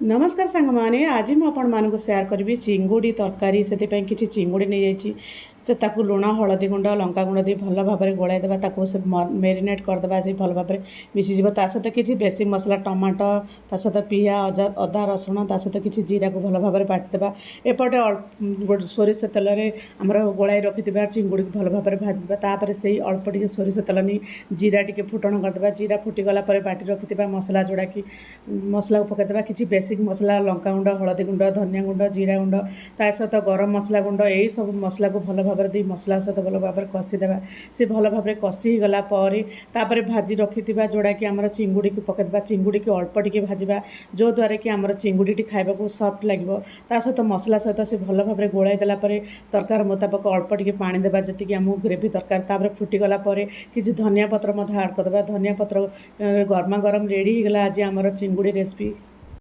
ନମସ୍କାର ସାଙ୍ଗମାନେ, ଆଜି ମୁଁ ଆପଣମାନଙ୍କୁ ସେୟାର କରିବି ଚିଙ୍ଗୁଡ଼ି ତରକାରୀ। ସେଥିପାଇଁ କିଛି ଚିଙ୍ଗୁଡ଼ି ନେଇଯାଇଛି। ସେ ତାକୁ ଲୁଣ, ହଳଦୀ ଗୁଣ୍ଡ, ଲଙ୍କା ଗୁଣ୍ଡ ଦେଇ ଭଲ ଭାବରେ ଗୋଳାଇ ଦେବା। ତାକୁ ସେ ମେରିନେଟ୍ କରିଦେବା, ସେ ଭଲ ଭାବରେ ମିଶିଯିବ। ତା ସହିତ କିଛି ବେସିକ୍ ମସଲା, ଟମାଟୋ, ତା ସହିତ ପିଆଜ, ଅଦା, ରସୁଣ, ତା ସହିତ କିଛି ଜିରାକୁ ଭଲ ଭାବରେ ବାଟିଦେବା। ଏପଟେ ଗୋଟେ ସୋରିଷ ତେଲରେ ଆମର ଗୋଳାଇ ରଖିଥିବା ଚିଙ୍ଗୁଡ଼ିକୁ ଭଲ ଭାବରେ ଭାଜିଦେବା। ତାପରେ ସେଇ ଅଳ୍ପ ଟିକେ ସୋରିଷ ତେଲ ନେଇ ଜିରା ଟିକେ ଫୁଟଣ କରିଦେବା। ଜିରା ଫୁଟିଗଲା ପରେ ବାଟି ରଖିଥିବା ମସଲା, ଯେଉଁଟାକି ମସଲାକୁ ପକାଇଦେବା। କିଛି ବେସିକ୍ ମସଲା, ଲଙ୍କାଗୁଣ୍ଡ, ହଳଦୀ ଗୁଣ୍ଡ, ଧନିଆ ଗୁଣ୍ଡ, ଜିରା ଗୁଣ୍ଡ, ତା ସହିତ ଗରମ ମସଲା ଗୁଣ୍ଡ, ଏଇସବୁ ମସଲାକୁ ଭଲ ଭାବରେ ଦେଇ ମସଲା ସହିତ ଭଲ ଭାବରେ କଷିଦେବା। ସେ ଭଲ ଭାବରେ କଷି ହେଇଗଲା ପରେ ତାପରେ ଭାଜି ରଖିଥିବା ଯେଉଁଟାକି ଆମର ଚିଙ୍ଗୁଡ଼ିକୁ ପକାଇଦେବା। ଚିଙ୍ଗୁଡ଼ିକୁ ଅଳ୍ପ ଟିକେ ଭାଜିବା, ଯେଉଁଦ୍ୱାରା କି ଆମର ଚିଙ୍ଗୁଡ଼ିଟି ଖାଇବାକୁ ସଫ୍ଟ ଲାଗିବ। ତା ସହିତ ମସଲା ସହିତ ସେ ଭଲ ଭାବରେ ଗୋଳାଇ ଦେଲା ପରେ ତରକାର ମୁତାବକ ଅଳ୍ପ ଟିକେ ପାଣି ଦେବା, ଯେତିକି ଆମକୁ ଗ୍ରେଭି ଦରକାର। ତାପରେ ଫୁଟିଗଲା ପରେ କିଛି ଧନିଆ ପତ୍ର ମଧ୍ୟ ଆଡ଼୍ କରିଦେବା। ଧନିଆ ପତ୍ର ଗରମା ଗରମ ରେଡ଼ି ହେଇଗଲା ଆଜି ଆମର ଚିଙ୍ଗୁଡ଼ି ରେସିପି।